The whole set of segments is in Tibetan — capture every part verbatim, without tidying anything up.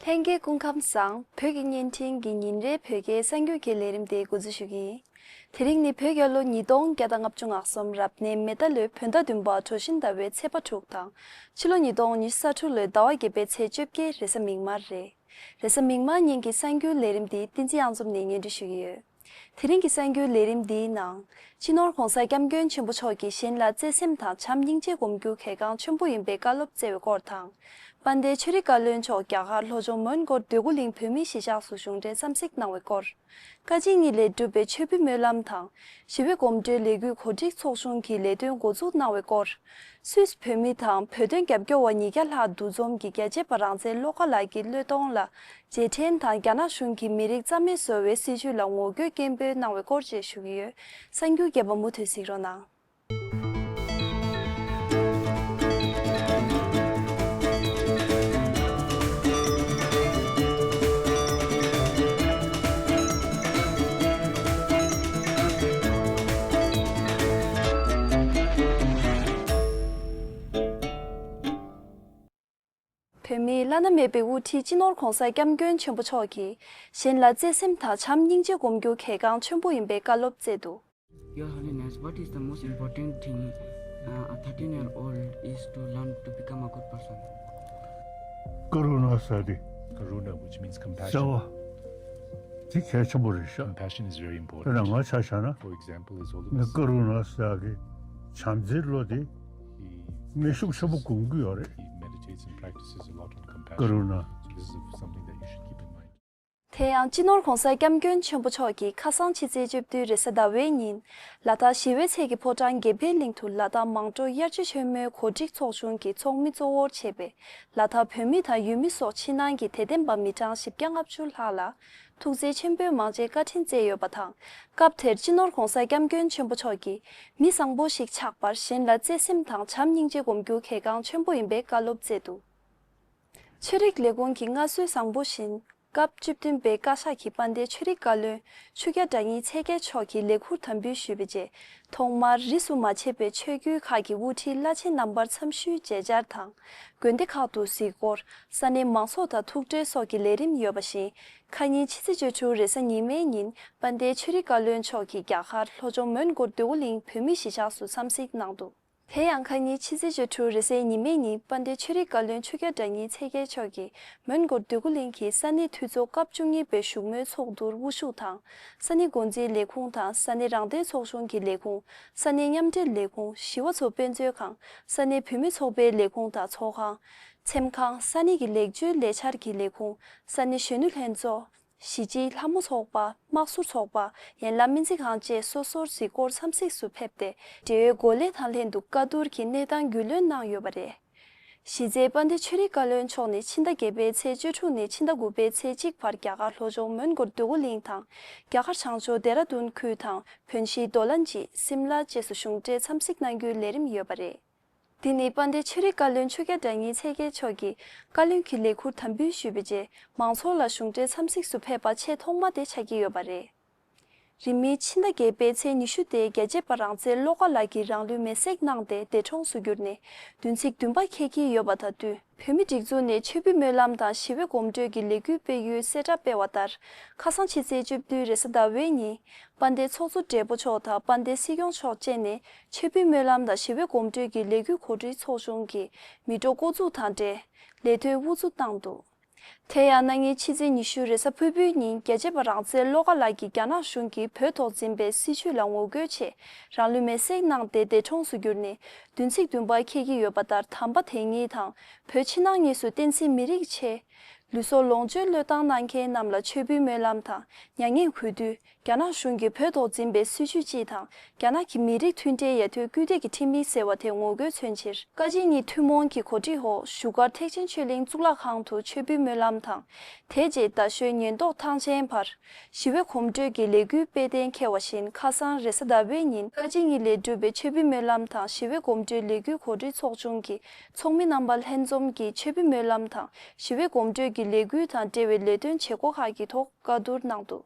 ལྷན་རྒྱས་སྐུ་ཁམས་བཟང་། བོད་ཀྱི་བརྙན་འཕྲིན་གྱི་ཉིན་རེའི་བོད་སྐད་གསར་འགྱུར་གྱི་ལས་རིམ་དེ་འགོ་འཛུགས་ཞུ་གི་ཡིན། དེ་རིང་ནི་བོད་རྒྱལ་ལོ་ཉིས་སྟོང་བརྒྱ་དང་ལྔ་བཅུ་ང་གསུམ་རབ་གནས་མེ་རྟ་ལོའི་བོད་ཟླ་བདུན་པ་གྲོ་བཞིན་ཟླ་བའི་ཚེས་པ་དྲུག་དང་། ཕྱི་ལོ་ཉིས་སྟོང་ཉི་ཤུ་རྩ་དྲུག་ལོའི་ཟླ་བ་བརྒྱད་པའི་ཚེས་བཅོ་བརྒྱད་རེས་གཟའ་མིག་དམར་རེད། རེས་གཟའ་མིག་དམར་ཉིན་གྱི་གསར་འགྱུར་ལས་རིམ་འདི་བསྟན་འཛིན་གཡང་འཛོམས་ནས་སྙན་སྒྲོན་ཞུ་གི་ཡོད། དེ་རིང་གི་གསར་འགྱུར་ལས་རིམ་འདིའི་ནང་། སྤྱི་ནོར་༧གོང་ས་༧སྐྱབས་མགོན་ཆེན་པོ་མཆོག་གིས་གཞན་ལ་བརྩེ་སེམས་དང་བྱམས་སྙིང་རྗེ་སྒོམ་རྒྱུ་གལ་འགངས་ཆེན་པོ་ཡིན་པའི་བཀའ་སློབ་སྩལ་བའི་སྐོར་དང་། དཔལ་ལྡན་ཆོས་རིག་བཀའ་བློན་མཆོག་རྒྱ་གར་ལྷོ་ལྗོངས་མོན་གྷོ་འདོད་རྒུ་གླིང་བོད་མིའི་གཞིས་ཆགས་སུ་གཞུང་འབྲེལ་འཚམས་གཟིགས་གནང་བའི་སྐོར། བཀའ་སྤྱི་གཉིས་ལས་གྲུབ་པའི་མཆོད་འབུལ་སྨོན་ལམ་དང་། ཞི་བའི་གོམ་བགྲོད་ལས་འགུལ་གོ་སྒྲིག་ཚོགས་ཆུང་གི་ལས་དོན་འགོ་འཛུགས་གནང་བའི་སྐོར། སུད་སི་བོད་མི་དང་བོད་དོན་རྒྱབ་སྐྱོར་བ་ཉིས་བརྒྱ་ལྷག་འདུ་འཛོམས་ཀྱིས་རྒྱལ་གཅེས་པ་རང་བཙན་བློ་དགའ་ལགས་ཀྱི་བློས་གཏོང་ལ་རྗེས་དྲན་དང་རྒྱ་ནག་གཞུང་གིས་མི་རིགས་རྩ་མེད་བཟོ་བའི་སྲིད་བྱུས་ལ་ངོ་རྒོལ་སྐད་འབོད་གནང་བའི་སྐོར་བཅས་ཞུ་གི་ཡོད། གསར་འགྱུར་རྒྱས་པ་མུ་མཐུད་གཟིགས་རོགས་གནང་། བོད་མིའི་བླ་ན་མེད་པའི་དབུ་ཁྲིད་སྤྱི་ནོར་༧གོང་ས་༧སྐྱབས་མགོན་ཆེན་པོ་མཆོག་གིས་གཞན་ལ་བརྩེ་སེམས་དང་བྱམས་སྙིང་རྗེ་སྒོམ་རྒྱུ་གལ་འགངས་ཆེན་པོ་ཡིན་པའི་བཀའ་སློབ་སྩལ་འདུག། Your Holiness, what is the most important thing uh, a thirteen year old is to learn to become a good person? Karuna sati. Karuna, which means compassion. Sawa. Ti khe chambo re sha. Compassion is very important. Tena nga cha cha na. For example, is Holy Nga karuna sa ki chamze lo de. He Me shuk shabu kung gu yore. He meditates and practices a lot on compassion. Karuna. So this is something that you should keep in mind. དེ་ཡང་སྤྱི་ནོར་༧གོང་ས་༧སྐྱབས་མགོན་ཆེན་པོ་མཆོག་གིས་ཁ་སང་ཕྱི་ཚེས་བཅུ་བདུན་རེས་གཟའ་ཟླ་བའི་ཉིན། ལ་དྭགས་ཞི་བའི་ཚལ་གྱི་ཕོ་བྲང་དགེ་འཕེལ་གླིང་དུ་ལ་དྭགས་མང་སྤྲོ་དབྱར་ཆ་ཆེན་མོའི་གོ་སྒྲིག་ཚོགས་ཆུང་གི་ཚོགས་མི་གཙོ་བོར་བྱས་པའི་ལ་དྭགས་བོད་མི་དང་ཡུལ་མི་སོགས་ཕྱི་ནང་གི་དད་ལྡན་པ་མི་གྲངས་བཞི་བརྒྱ་ལྔ་བཅུ་ལྷག་ལ་ཐུགས་རྗེ་ཆེན་པོའི་མང་ཆེ་བཀའ་དྲིན་སྩལ་ཡོད་པ་དང་། སྐབས་དེར་སྤྱི་ནོར་༧གོང་ས་༧སྐྱབས་མགོན་ཆེན་པོ་མཆོག་གིས་མི་བཟང་པོ་ཞིག་ཆགས་པར་གཞན་ལ་བརྩེ་སེམས་དང་བྱམས་སྙིང་རྗེ་སྒོམ་རྒྱུ་གལ་འགངས་ཆེན་པོ་ཡིན་པའི་བཀའ་སློབ་སྩལ་འདུག། ཆོས་རིག་ལས་ཁུངས་ཀྱི་མངའ་གསོལ་བཟང་པོ་བཞིན། སྐབས་བཅུ་བདུན་པའི་བཀའ་ཤག་གི་དཔལ་ལྡན་ཆོས་རིག་བཀའ་བློན་ཆོས་རྒྱལ་དགྲ་གཉེན་ཚེ་རྒྱལ་མཆོག་གིས་ལས་འཁུར་དམ་འབུལ་ཞུས་པའི་རྗེས། ཐོག་མར་རིས་སུ་མ་ཆད་པའི་ཆོས་བརྒྱུད་ཁག་གི་དབུ་ཁྲིད་བླ་ཆེན་རྣམ་པར་འཚམས་ཞུའི་མཇལ་བཅར་དང་། དགོན་སྡེ་ཁག་ཏུ་གཟིགས་སྐོར། ས་གནས་མང་ཚོགས་དང་ཐུག་འཕྲད་སོགས་ཀྱི་ལས་རིམ་ཡོད་པ་བཞིན། ཁ་ཉིན་ཕྱི་ཚེས་བཅུ་དྲུག་རེས་གཟའ་ཉི་མའི་ཉིན་དཔལ་ལྡན་ཆོས་རིག་བཀའ་བློན་མཆོག་གིས་རྒྱ་གར་ལྷོ་ལྗོངས་མོན་གྷོ་འདོད་རྒུ་གླིང་བོད་མིའི་གཞིས་ཆགས་སུ་འཚམས་གཟིགས་གནང་འདུག། དེ་ཡང་ཁ་ཉིན་ཕྱི་ཚེས་བཅུ་དྲུག་རེས་གཟའི་ཉི་མའི་ཉིན་དཔལ་ལྡན་ཆོས་རིག་བཀའ་བློན་ཆོས་རྒྱལ་དགྲ་གཉེན་ཚེ་རྒྱལ་མཆོག་གིས་མོན་གྷོ་འདོད་རྒུ་གླིང་གི་ས་གནས་འཐུས་ཚོགས་སྐབས་བཅུ་གཉིས་པའི་བཞུགས་མོལ་ཚོགས་འདུར་དབུ་བཞུགས་དང་། ས་གནས་འགོ་འཛིན་ལས་ཁུངས་དང་ས་གནས་རང་བདེན་ཚོགས་ཆུང་གི་ལས་ཁུངས། ས་གནས་མཉམ་འབྲེལ་ལས་ཁུངས། ཞི་བ་འཚོ་དཔེ་མཛོད་ཁང་། ས་གནས་བུད་མེད་ཚོགས་པའི་ལས་ཁུངས་དང་ཚོགས་ཁང་། འཚེམ་ཁང་། ས་གནས་ཀྱི་ལེགས་བཅོས་ལས་འཆར་གྱི་ལས་ཁུངས། ས་གནས་གཞོན་ནུ་ལྷན་ཚོགས། གཞིས་སྤྱིའི་ལྷ་མོ་ཚོགས་པ། དམག་ཟུར་ཚོགས་པ། ཡན་ལག་སྨན་རྩིས་ཁང་བཅས་སོ་སོར་གཟིགས་སྐོར་འཚམས་གཟིགས་སུ་ཕེབས་ཏེ། འབྲེལ་ཡོད་གོ་ལས་དང་ལྷན་དུ་བཀའ་བསྡུར་གྱི་གནས་སྟངས་རྒྱུས་ལོན་གནང་ཡོད་པ་རེད། གཞི་རྩའི་དཔལ་ལྡན་ཆོས་རིག་བཀའ་བློན་མཆོག་ནི་ཕྱི་ཟླ་བརྒྱད་པའི་ཚེས་བཅུ་དྲུག་ནས་ཕྱི་ཟླ་དགུ་པའི་ཚེས་གཅིག་བར་རྒྱ་གར་ལྷོ་ལྗོངས་མོན་གྷོ་འདོད་རྒུ་གླིང་དང་། རྒྱ་གར་བྱང་ཕྱོགས་ལྡེ་ར་ལྡུན་ཁུལ་དང་། བོན་གཞིས་རྡོ་ལ་ཇི། སིམ་ལ་བཅས་སུ་གཞུང་འབྲེལ་འཚམས་གཟིགས་གནང་རྒྱུའི་ལས་རིམ་ཡོད་པ་རེད། འདི་ནི་དཔལ་ལྡན་ཆོས་རིག་བཀའ་བློན་ཆོས་རྒྱལ་དགྲ་གཉེན་ཚེ་རྒྱལ་མཆོག་གིས་བཀའ་བློན་གྱི་ལས་འཁུར་དམ་འབུལ་ཞུས་པའི་རྗེས། མང་ཚོགས་ལ་གཞུང་འབྲེལ་འཚམས་གཟིགས་སུ་ཕེབས་པ་ཆེས་ཐོག་མ་དེ་ཆགས་ཀྱི་ཡོད་པ་རེད། རིང་མིན་ཕྱི་ཟླ་བརྒྱད་པའི་ཚེས་ཉི་ཤུ་སྟེ་རྒྱལ་གཅེས་པ་རང་བཙན་བློ་དགའ་ལགས་ཀྱིས་རང་ལུས་མེར་སྲེག་གནང་སྟེ་འདས་གྲོངས་སུ་གྱུར་ནས་བདུན་ཚིགས་བདུན་པ་འཁེལ་གྱི་ཡོད་པ་དང་བསྟུན། བོད་མིའི་སྒྲིག་འཛུགས་ནས་མཆོད་འབུལ་སྨོན་ལམ་དང་ཞི་བའི་གོམ་བགྲོད་ཀྱི་ལས་འགུལ་སྤེལ་ཡུལ་གསལ་བསྒྲགས་སྤེལ་བ་ལྟར། ཁ་སང་ཕྱི་ཚེས་བཅུ་བདུན་རེས་གཟའ་ཟླ་བའི་ཉིན། དཔལ་ལྡན་ཚོགས་གཙོ་སྦྲེལ་པོ་མཆོག་དང་དཔལ་ལྡན་སྲིད་སྐྱོང་མཆོག་བཅས་ནས་མཆོད་འབུལ་སྨོན་ལམ་དང་ཞི་བའི་གོམ་བགྲོད་ཀྱི་ལས་འགུལ་གོ་སྒྲིག་ཚོགས་ཆུང་གི་མི་འགྲོ་འགོ་འཛུགས་དང་འབྲེལ་ལས་དོན་དབུ་འཛུགས་གནང་འདུག། དེ་ཡང་གནངས་ཉིན་ཕྱི་ཚེས་ཉི་ཤུ་རེས་གཟའ་ཕུར་བུའི་ཉིན་རྒྱལ་གཅེས་པ་རང་བཙན་བློ་དགའ་ལགས་ཀྱིས་རྒྱ་ནག་གཞུང་གིས་བོད་ཐོག་འཛིན་པའི་སྲིད་བྱུས་ལ་ངོ་རྒོལ་ཆེད་རང་ལུས་མེར་སྲེག་གནང་སྟེ་འདས་གྲོངས་སུ་གྱུར་ནས་བདུན་ཚིགས་བདུན་པ་འཁེལ་གྱི་ཡོད་པ་ལྟར། དམ་པ་དེ་ཉིད་དང་བོད་ཕྱི་ནང་གཉིས་སུ་བསྟན་སྲིད་མི་རིགས་ཆེད་ལུས་སྲོག་ལོངས་སྤྱོད་བློས་བཏང་གནང་མཁན་རྣམས་ལ་མཆོད་འབུལ་སྨོན་ལམ་དང་མྱ་ངན་གུས་འདུད། རྒྱ་ནག་གཞུང་གིས་བོད་ཐོག་འཛིན་པའི་སྲིད་བྱུས་སྤྱི་དང་རྒྱ་ནག་གི་མི་རིགས་མཐུན་འབྲེལ་ཡ་ཐོད་སྐུལ་འདེད་ཀྱི་ཁྲིམས་ཡིག་ཟེར་བ་དེ་ངོ་རྒོལ་མཚོན་ཕྱིར། བཀའ་སྤྱི་གཉིས་ཐུན་མོང་གི་གོ་སྒྲིག་འོག་བཞུགས་སྒར་ཐེག་ཆེན་ཆོས་གླིང་གཙུག་ལག་ཁང་དུ་མཆོད་འབུལ་སྨོན་ལམ་དང་། དེ་རྗེས་རྡ་ཤོད་ཉེན་རྟོག་ཐང་ཆེན་བར་ཞི་བའི་གོམ་བགྲོད་ཀྱི་ལས་འགུལ་སྤེལ་གཏན་འཁེལ་བ་བཞིན། ཁ་སང་རེས་གཟའ་ཟླ་བའི་ཉིན་བཀའ་སྤྱི་གཉིས་ལས་གྲུབ་པའི་མཆོད་འབུལ་སྨོན་ལམ་དང་ཞི་བའི་གོམ་བགྲོད་ལས་འགུལ་གོ་སྒྲིག་ཚོགས་ཆུང་གི་ཚོགས་མི་རྣམ་པ་ལྷན་འཛོམས་ཀྱིས་མཆོད་འབུལ་སྨོན་ལམ་དང་ཞི་བའི་གོམ་བགྲོད་ཀྱི་ལས་འགུལ་དང་འབྲེལ་བའི་ལས་དོན་བྱེད་སྒོ་ཁག་གི་ཐོག་བཀའ་བསྡུར་གནང་འདུག།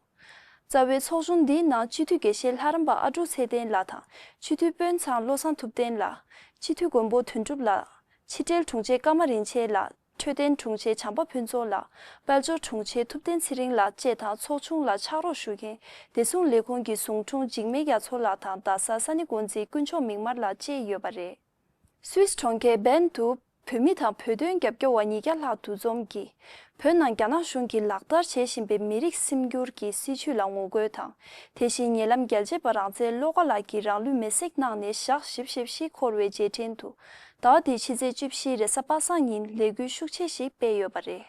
རྩ་བའི་ཚོགས་ཆུང་འདིའི་ནང་སྤྱི་འཐུས་དགེ་བཤེས་ལྷ་རམས་པ་ཨ་ཀྲུག་ཚེ་བརྟན་ལགས་དང་། སྤྱི་འཐུས་དཔོན་ཚང་བློ་བཟང་ཐུབ་བསྟན་ལགས། སྤྱི་འཐུས་མགོན་པོ་དོན་གྲུབ་ལགས། ཕྱི་འབྲེལ་དྲུང་ཆེ་ཀརྨ་རིན་ཆེན་ལགས། འཕྲོད་བསྟེན་དྲུང་ཆེ་བྱམས་པ་ཕུན་ཚོགས་ལགས། དཔལ་འབྱོར་དྲུང་ཆེ་ཐུབ་བསྟན་ཚེ་རིང་ལགས་བཅས་དང་ཚོགས་ཆུང་ལ་ཕྱག་རོགས་ཞུ་མཁན་བདེ་སྲུང་ལས་ཁུངས་ཀྱི་ཟུང་དྲུང་འཇིགས་མེད་རྒྱ་མཚོ་ལགས་དང་རྡ་ས་ས་གནས་འགོ་འཛིན་དཀོན་མཆོག་མིག་དམར་ལགས་བཅས་ཡོད་པ་རེད། སུད་སི་གྲོང་ཁྱེར་བན་དུ་བོད་མི་དང་བོད་དོན་རྒྱབ་སྐྱོར་བ་ཉིས་བརྒྱ་ལྷག་འདུ་འཛོམས་ཀྱིས། བོད་ནང་རྒྱ་ནག་གཞུང་གིས་ལག་བསྟར་བྱེད་བཞིན་པའི་མི་རིགས་སིམ་འགྱུར་གྱི་སྲིད་བྱུས་ལ་ངོ་རྒོལ་དང་། དེ་བཞིན་ཉེ་ལམ་རྒྱལ་གཅེས་པ་རང་བཙན་བློ་དགའ་ལགས་ཀྱིས་རང་ལུས་མེར་སྲེག་གནང་ནས་ཞག་བཞི་བཅུ་ཞེ་བཞི་འཁོར་བའི་རྗེས་དྲན་དུ། ཟླ་བ་འདིའི་ཕྱི་ཚེས་བཅུ་བཞི་རེས་གཟའ་པ་སངས་ཉིན་ལས་འགུལ་ཤུགས་ཆེ་ཞིག་སྤེལ་ཡོད་པ་རེད།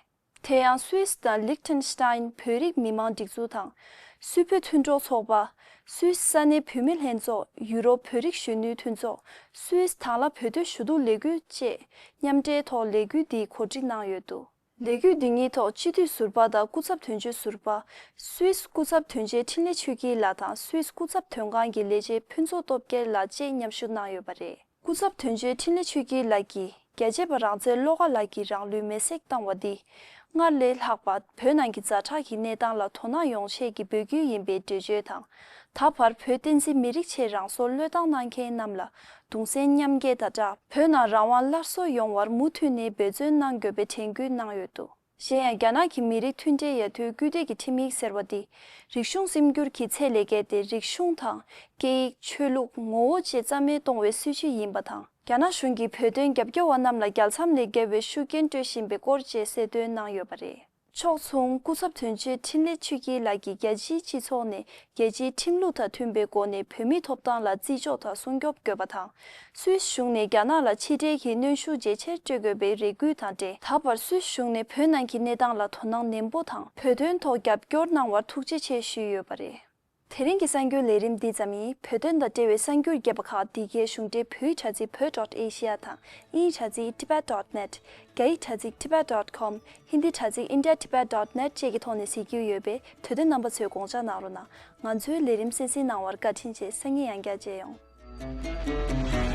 དེ་ཡང་སུད་སི་དང་ལིག་ཏེན་སི་ཏཱན་བོད་རིགས་མི་མང་སྒྲིག་འཛུགས་དང་། སུད་བོད་མཐུན་གྲོགས་ཚོགས་པ། སུད་སི་ས་གནས་བོད་མི་ལྷན་ཚོགས། ཡུ་རོབ་བོད་རིགས་གཞོན་ནུའི་མཐུན་ཚོགས། སུད་སི་དྭང་བླངས་བོད་དོན་ཞུ་གཏུག་ལས་འགུལ་བཅས་མཉམ་འབྲེལ་ཐོག་ལས་འགུལ་འདི་གོ་སྒྲིག་གནང་ཡོད་འདུག་ལས་འགུལ་འདི་ཉིད་ཐོག་སྤྱི་འཐུས་ཟུར་པ་དང་སྐུ་ཚབ་དོན་གཅོད་ཟུར་པ། སུད་སི་སྐུ་ཚབ་དོན་གཅོད་འཕྲིན་ལས་ཆོས་སྐྱིད་ལགས་དང་སུད་སི་སྐུ་ཚབ་དོན་ཁང་གི་ལས་བྱེད་ཕུན་ཚོགས་སྟོབས་རྒྱལ་ལགས་བཅས་མཉམ་ཞུགས་གནང་ཡོད་པ་རེད། སྐུ་ཚབ་དོན་གཅོད་འཕྲིན་ལས་ཆོས་སྐྱིད་ལགས་ཀྱིས་རྒྱལ་གཅེས་པ་རང་བཙན་བློ་དགའ་ལགས་ཀྱིས་རང་ལུས་མེར་སྲེག་བཏང་བ་འདིས། སྔར་ལས་ལྷག་པ་བོད་ནང་གི་ཛ་དྲག་གི་གནས་སྟངས་ལ་དོ་སྣང་ཡོང་ཆེད་ཀྱི་འབོད་སྐུལ་ཡིན་པའི་འགྲེལ་བརྗོད་དང་། ད་བར་བོད་བསྟན་འཛིན་མི་རིགས་ཆེད་རང་སྲོག་བློས་བཏང་གནང་མཁན་རྣམས་ལ་གདུང་སེམས་མཉམ་སྐྱེད་དང་སྦྲགས། བོད་ནང་རང་དབང་སླར་གསོ་ཡོང་བར་མུ་མཐུད་ནས་འབད་བརྩོན་གནང་དགོས་པའི་དྲན་སྐུལ་གནང་ཡོད་འདུག་གཞན་ཡང་རྒྱ་ནག་གི་མི་རིགས་མཐུན་སྒྲིལ་ཡར་ཐོན་སྐུལ་འདེད་ཀྱི་ཁྲིམས་ཡིག་ཟེར་བ་འདི། རིག་གཞུང་སིམ་འགྱུར་གྱི་ཚད་ལས་བརྒལ་ཏེ་རིག་གཞུང་དང་། སྐད་ཡིག་ཆོས་ལུགས་ངོ་བོ་བཅས་རྩ་མེད་གཏོང་བའི་སྲིད་བྱུས་ཡིན་པ་དང་། རྒྱ་ནག་གཞུང་གིས་བོད་དོན་རྒྱབ་སྐྱོར་བ་རྣམས་ལ་རྒྱལ་མཚམས་ལས་བརྒལ་བའི་ཤུགས་རྐྱེན་སྤྲོད་བཞིན་པའི་སྐོར་བཅས་གསལ་སྟོན་གནང་ཡོད་པ་རེད། ཕྱོགས་མཚུངས་སྐུ་ཚབ་དོན་གཅོད་འཕྲིན་ལས་ཆོས་སྐྱིད་ལགས་ཀྱིས་རྒྱལ་སྤྱིའི་སྤྱི་ཚོགས་ནས་རྒྱལ་སྤྱིའི་ཁྲིམས་ལུགས་དང་མཐུན་པའི་སྒོ་ནས་བོད་མིའི་ཐོབ་ཐང་ལ་བརྩི་འཇོག་དང་སྲུང་སྐྱོབ་དགོས་པ་དང་། སུད་སི་གཞུང་ནས་རྒྱ་ནག་ལ་ཕྱི་འབྲེལ་གྱི་གནོན་ཤུགས་ཇེ་ཆེར་སྤྲོད་དགོས་པའི་རེ་སྐུལ་དང་འབྲེལ། ད་བར་སུད་སི་གཞུང་ནས་བོད་ནང་གི་གནས་སྟངས་ལ་དོ་སྣང་ནན་པོ་དང་། བོད་དོན་ཐོག་རྒྱབ་སྐྱོར་གནང་བར་ཐུགས་རྗེ་ཆེ་ཞུས་ཡོད་པ་རེད། དེ་རིང་གི་གསར་འགྱུར་ལས་རིམ་འདི་ཙམ་ཡིན། བོད་དོན་དང་འབྲེལ་བའི་གསར་འགྱུར་རྒྱས་པ་ཁག་འདི་གའི་གཞུང་འབྲེལ་བོད་ཡིག་དྲ་ཚིགས་བོད་ཌོཊ་ཨེ་ཤི་ཡ་དང་དབྱིན་ཡིག་དྲ་ཚིགས་ཊི་བེཊ་ཌོཊ་ནེཊ། རྒྱ་ཡིག་དྲ་ཚིགས་ཊི་བེཊ་ཌོཊ་ཀོམ། ཧིན་དི་དྲ་ཚིགས་ཨིན་ཌི་ཡ་ཊི་བེཊ་ཌོཊ་ནེཊ་བཅས་ཀྱི་ཐོག་ནས་གཟིགས་རྒྱུ་ཡོད་པས་དུས་དོན་རྣམ་པ་ཚོས་དགོངས་འཇགས་གནང་རོགས་གནང་། ང་ཚོའི་ལས་རིམ་གསན་གཟིགས་གནང་བར་བཀའ་དྲིན་ཆེ། སང་ཉིན་ཡང་བསྐྱར་མཇལ་ཡོང་།